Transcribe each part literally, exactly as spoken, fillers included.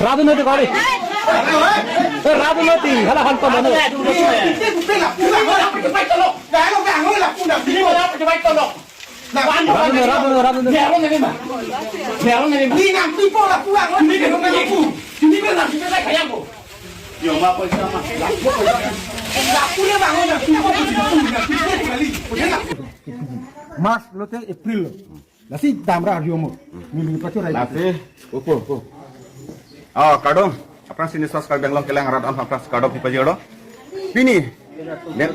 Radun nati kali. Eh, radun nati, hala hal pala na. Radun, radun, radun. March lote April lo. Lasi damra arjumo. Neli pacho rai. Lasi, opo, opo. Oh, kardom. Aphrangsi News First Karbi Anglong kelang arat an aphrangsi kardom pipajirlo. Pini, nem,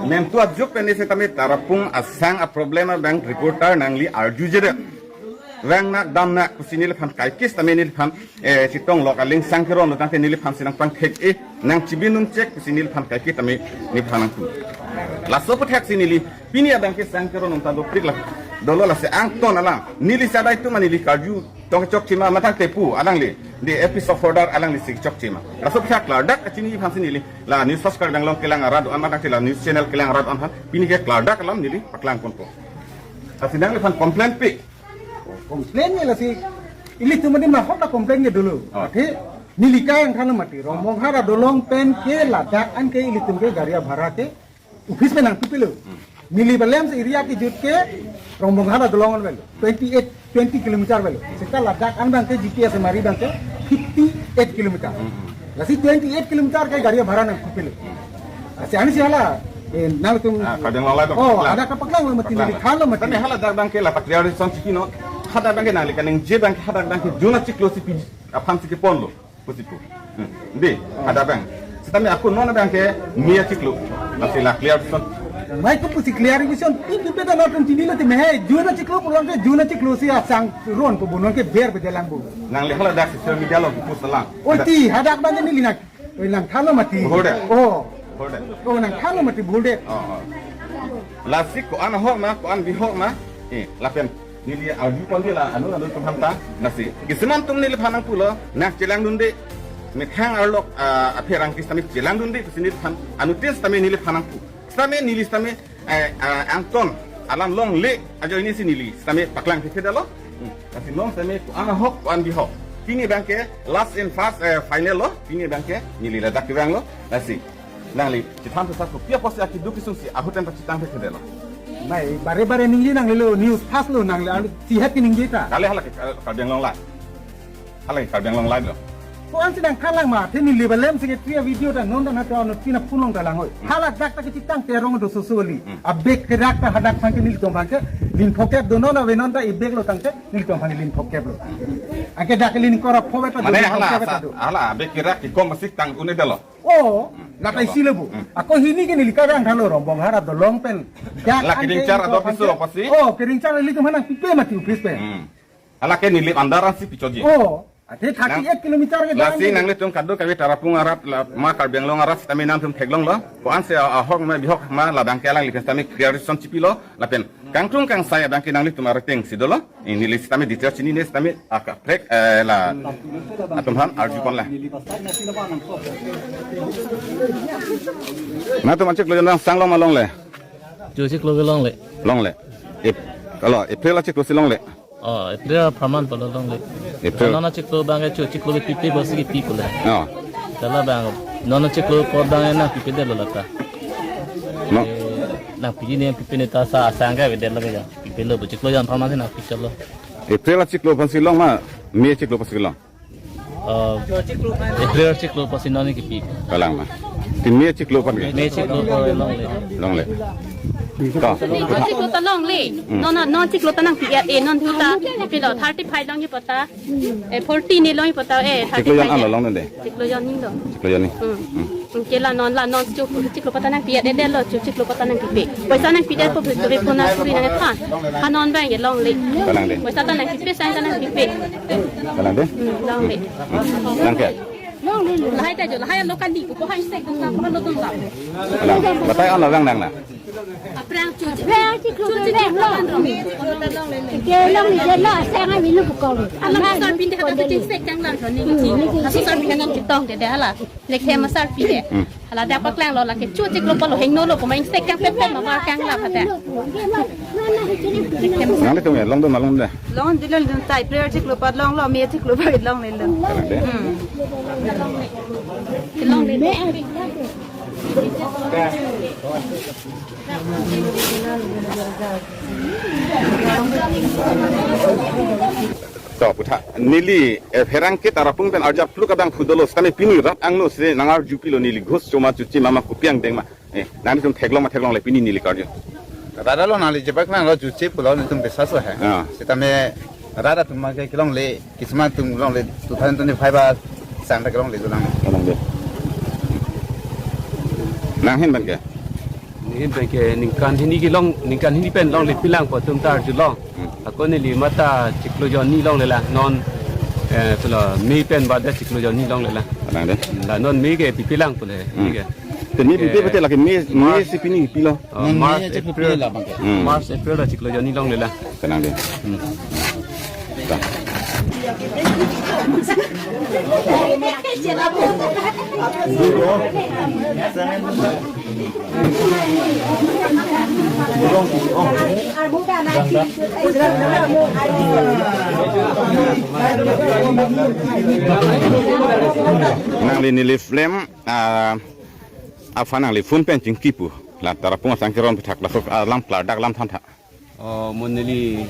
nemtu ajuk pen setame Tarapung asang a problem abang reporter nangli arjujedet. Vangnak damnak pusi neliphan kaikis tame neliphan, eh, chetong lok aling sang keron lo tangte neliphan si nangpangthek-e, nangchibinum chek pusi neliphan kaikis tame neliphan nangpu. Laso aputhaksi neli pini abang ke sang keron nonta dopik la dolo, lasi angton alang. Neli sadai tu ma neli karju tong chokche ma matang tepu alangli. Di episode order alangli si chokche ma. Laso aphuthak klardak kachiniji aphansi neli la News First Karbi Anglong kelang arat an matang la news channel kelang arat an aphan pini ke klardak alam neli paklang ponpo. Lasi nangliphan complain pi. Complain ke lasi ilitum mati mahok ta complain ke dolo. Oh. Athe neli kangthanlo mati. Rongbonghara dolong pen ke ladak an ke ilitum ke gari abhara ke office pen nangpipilo. Hmm. Neli balem si area kejut ke Rongbonghara dolong an avelo. Twenty eight, twenty kilometer avelo. Seta ladak an abang ke G P S mari abang ke fifty eight kilometer. Hmm, hmm. Lasi twenty eight kilometer ke gari bhara nangpipilo. Lasi ansi hala, eh, nangtum. Ah, kadang lalai to. Oh, paklang. Ada kapaklang lo mati. Paklang. Neli thanlo mati. Tame hala dak abang ke la pa-clear ason chiki no. Hadak abang ke nangli kaningje abang ke hadak abang ke June achiklo si piji aphansi keponlo. Pusi pu. Hmm. Di, hadak abang. Setame ako non abang ke May achiklo. Lasi la clear ason. May ko pusi clear ason. Pi pi peta nontum chini lo tame he. June achiklo pulang ke June achiklo si asang ronpo bo, nonke ber bedelang bo. Nangli hala dak social media lo post lang. Oi ti, hadak abang neli nang. Oi, nangthanlo mati. Bhuldet. Oh. Bhuldet. Oh, nangthanlo mati bhuldet. Oh, oh. Lasi ko-an ahok ma, ko-an bihok ma. Eh, lapen neli arju ponji la anu anu atum aphan ta. Lasi kisuman atum neliphan nangpulo, nangchelangdunde. Methang arlok, ah, apherangke setame chelangdunde pusi neliphan anuttin setame neliphan nangpu. Setame neli setame, eh, ah, angton alam longle ajoine si neli setame paklang thekthedetlo. Hmm. Lasi non setame ko-an ahok, ko-an bihok. Pini abang ke last and first, eh, final lo. Pini abang ke neli ladak kevanglo. Lasi nangli chethan thusar kopi apotsi akeduk kesung si ahut pen pachethang thekthedetlo. Mai, bare bare ningje nanglelo, News First lo nangli, anu, sihat keningje ta. Kali hala ke Kar-, Karbi Anglong Live. Hala ke Karbi Anglong Live lo. Ko-ansi nangthanlang ma, athe neli balem secretary video ta non ta na ta no tina phulong ta lang oi. Hmm. Hala dak ta kechethang terong do sosoli. Hmm. A bag kerak ta hadak aphan ke nelitum aphan ke lin phokep do non ave non ta e bag lo tangte nelitum aphan lin phokep lo. Anke dak lin kora phobet ta do, mane lin hala phokep ta asa, do. Hala bag kerak kekom masik tang un-edetlo. Oh, hmm, la ta isi lo bu. Hmm. Ako hini ke neli kevangthanlo Rongbonghara dolong pen. Dak la anke keringchar ado piso apotsi? Oh, keringchar ilitum aphan nangpipe mati office pen. Hmm. Hala ke neli andar ansi pichoji. Oh, athe thirty eight kilometer ke lasi dan. Nanglitum kadokave Tarapung arat la ma Karbi Anglong arat setame nangtum theklonglo. Ko-ansi a-, ahok ma bihok ma la abang ke alangli pen setame clear ason chipilo lapen kangtung kangsai abang ke nanglitum arat atengsi dolo. Neli setame detail chinine setame akaprek, eh, la atum aphan arju ponlang. Nangtum achiklo jon sang long ma longle? Chu achiklo ke longle. Longle. Ep-, alo, April achiklo si longle. Oh, April apharman pulo longle. April. Non achiklo abang ke chu achiklo kepipe pusi kepi pulo. Oh. Hala abang non achiklo apor abang nangpipedetlo lata. No. Eh, nangpiji ne pipe ne ta sa asang ke avedetlo ke ja. Pipelo bu chiklo jon apharman si nangpichotlo. April achiklo aphansi long ma, May achiklo aphansi long? Uh, April achiklo apotsi non kepi. Kalang ma. Ti May achiklo aphan ke? May achiklo apor longle. Longle. Ko. Achiklo ta longle. Hmm. Non, non achiklo ta nangpi-et, eh, non thu ta. Pilo thirty five longji pu ta. Eh, forty ne longji pu ta, eh, achiklo jon thirty five an lo longle de. Achiklo jon ni lo. Achiklo jon ni. Hmm. Hmm. Anke la non, la non chu, achiklo pu ta nangpi-et, eh, detlo chu, achiklo pu ta nangpipe. Poisa nangpidet pu, pu, pu, pu na suri nangthan. Ha non abang ke longle. Kalang de. Poisa ta nangpipe, sang ta nangpipe. Kalang de. Hmm, longle. Hmm. Nang ke? Lahai ta jo, lahai lo kali, ko hai sek ko ka lo dong la. Kalang. Batai an lo vang nang na. Aphrang chu, aphrang chu, chu, chu, chu, chu, ke long ni je la sang a minu ko. Ala ma sar pinde ha ta chu sek kang lang ni. Hmm. Asar pinde nang chetong de de hala. Lekthe ma sar pinde. Hmm. Hala dak paklanglo lake chu achiklo pulo hingno lo ko ma ingsek kang pet pet ma var kang la phate. Nanglitum ya, longdun ma longdun? Longdun, longdun, tai player chiklo pat longlo, me chiklo pat longlelo. Kalangde. Hmm. To, putha, neli, eh, pherangke Tarapung pen arjap pluk abang phu dolo, setame pini rat angno si nangarju pilo, neli ghos choma chuche mama kopi angdeng ma. Eh, nanglitum theklong ma theklongle pini neli karju. Rat arlo nangli jebak nanglo chuche pulo nelitum biswas lo he. Ah. Setame rat atum ma ke kelongle, kismat atum longle, two thousand twenty-five asang ta kelongle tu nang. Kalangde. Nang hin ban ke? Neli hin pen ke ningkan hini kelong, ningkan hini pen longle pilang pu atum ta arjulong. Hmm. Ako neli mata chiklo jon ni longlelang non, eh, pulo me pen bade chiklo jon ni longlelang. Kalangde. La non me ke pipilang pule, Hmm. me ke. Te me pipi Eh, pute lake me, me March. Si pini pilo. Oh, Nang March, me chiklo April. Pilo abang ke. Hmm. March, April la chiklo jon ni longlelang. Kalangde. Hmm. Ta. Nangli neli film, ah, aphan nangli phone pen chingki pu. La Tarapung asang keron pethak la sok alam klardak alam thantha. Oh, mo neli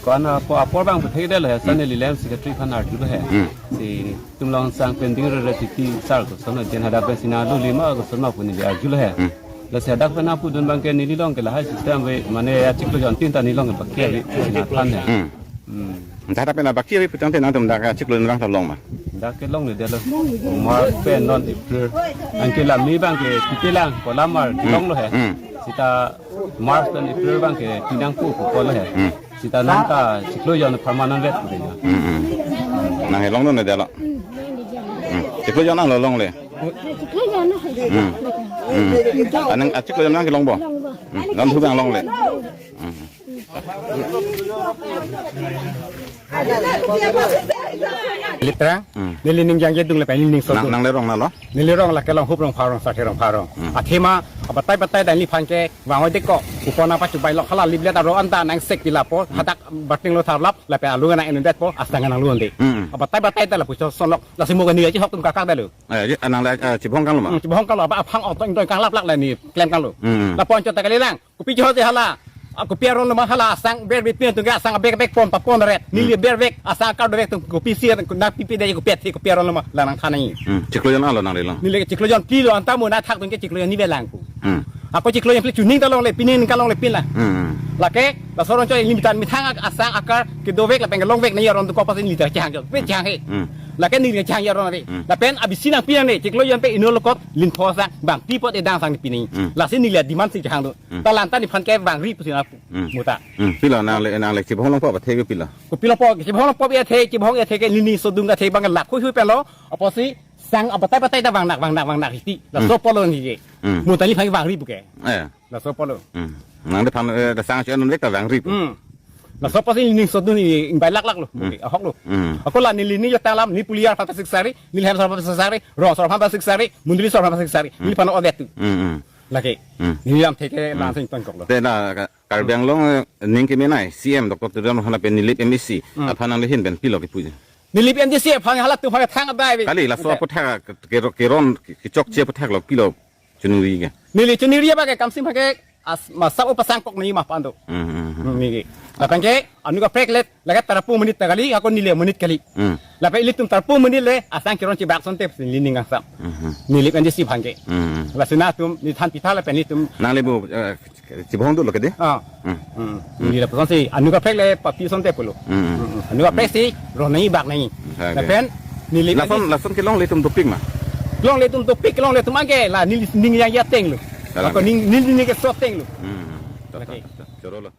ko-an apor, apor bang pethekdetlo he, sa Hmm. neli lem secretary aphan arjulo he. Hmm. Si tum long sang pending rere titi sar koson, jen hadak pen si nanglo lima koson ma pu neli arjulo he. Hmm. Lasi hadak pen apudun abang ke neli long ke lahai system ave, mane achiklo jon tin ta neli long ke baki ave, si nangthan he. Hmm. Hmm. Hadak pen baki ave pu tangte nangtum dak achiklo jon abang ta long ma? Dak ke longledetlo. March pen non April. Anke la me abang ke pipilang, kolamar Hmm. longlo he. Hmm. Seta March pen April abang ke pinang pu pu kolo he. Hmm. Seta nang ta chiklo jon permanent rate pu de ya. Hmm, hmm. Nang he longdunledetlo. Hmm. Chiklo jon nanglo longle. Chiklo jon na. Hmm. Hmm. Anang achiklo jon nang kelongpo. Longpo. Hmm. Nang thu abang longle. Hmm. Litra, Hmm. neli ning jangje dungle pen neli ning Nang, sodung. Nangle rong nanglo? Neli rong lake Longhup Rongpharong, Sarthe Rongpharong. Hmm. Athema, abatai batai dan neliphan kevang-oi-det ko, kupon apa chubai lok hala lip let aro anta nang sek pilapo, Hmm. hadak bating lo tharlap, lapen alu nang inundetpo, asang nanglu unde. Hmm. Abatai batai ta lapuson lok, lasi mo ke neli chihok atum kakak detlo. Eh, ji, ah, nangle, eh, chibhong kanglo ma? Hmm, chibhong kanglo, apa aphang otong doi kanglaplak la neli klem kanglo. Hmm. Lapu anchot ta kalilang. Kopi chihok si hala. Ah, kopi aron lo ma hala asang bervek pin atum ke asang abek abek pon papon ret. Neli Hmm. bervek asang akar dovek atum kopi si nangpipi det kopi athe kopi aron lo ma la nangthan nangji. Hmm. Chiklo jon alo nangli long. Neli chiklo jon phli lo anta mo nangthak atum ke chiklo jon ni velang pu. Hmm. Ako chiklo jon phli chuning ta longle pini ningkan longle pin la. Hmm. Lake laso aron choi limitan methang ak-, asang akar kedovek lapen kelongvek nangji aron atum ko pasi neli ta chehang jo. Pe Hmm. chehang he. Hmm. Lake neli chehang aron ave. Hmm. Lapen abisi nangpi nangne chiklo jon pen inut lokot lintho asang bang pi apot edang asang pi nangji. Hmm. Lasi neli demand si chehang do. Hmm. Ta la anta neliphan kevangri pusi nangpu. Hmm. Mo ta. Hmm. Pilo nangle, nangle chibhong longpo ba thek pilo? Kopilo po, chibhong longpo ya the, chibhong ya the ke neli sodung athe abang lak hui hui pen lo. Apotsi sang abatai batai ta vangnak, vangnak, vangnak hiti. Laso Hmm. apotlo neli. Hmm. Mo ta neliphan vangri pu ke. Eh. Laso apotlo. Hmm. Nangliphan, eh, ta sang si anun vek ta vangri pu. Hmm. Laso apotsi neli sodung neli ingbai laklak lo. Hmm. Ahok lo. Hmm. Ako la neli ning jatang alam, neli puliyar aphan ta siksari, neli hem asor aphan ta siksari, rong asor aphan ta siksari, mundri asor aphan ta siksari. Hmm. Neliphan odet tu. Hmm, hmm. Lake. Hmm. Neli lam theke Hmm. langsung tonkoklo. Te la ka-, Karbi Anglong, eh, ning kemenei C M Doctor Tuliram Ronghang lapen Nilip M A C. Hmm. Aphan nangli hin pen pilo kipu ji? Nilip M D C aphan halatum aphan thang adai ave. Kali, laso Adai. Aputhak ke-, ke-, keron ke-, kechokche aputhak lo pilo chuningri ke? Neli chuningri abang ke kamsi abang ke as-, masa o pasang kok nangji ma pando. Hmm, hmm, hmm. Hmm, neli. Lapen ke anu kaprek le lake Tarapung amonit ta kali, ako neli amonit kali. Hmm. Lapen ilitum Tarapung amonit le asang keron chibak asonte neli ning kangsam. Hmm, hmm. Nilip M D C aphan ke. Hmm, hmm. Lasi nangtum neli than pitha lapen nelitum Nangli bu, eh, chibhong dolo ke de? Ah. Hmm. Hmm. Hmm. Neli lapuson si anu kaprek le papi asonte pulo. Hmm. Hmm. Anu kaprek si ron nangji bak nangji. Hmm, okay. Lapen neli Lason, lason kelongle atum dopik ma? Kelongle atum dopik, kelongle atum anke la neli ning jangje ateng lo. Kalang. Ako ning, neli ning keso ateng lo. Hmm. Ta, ta, Lake. Ta, ta. Choro lo.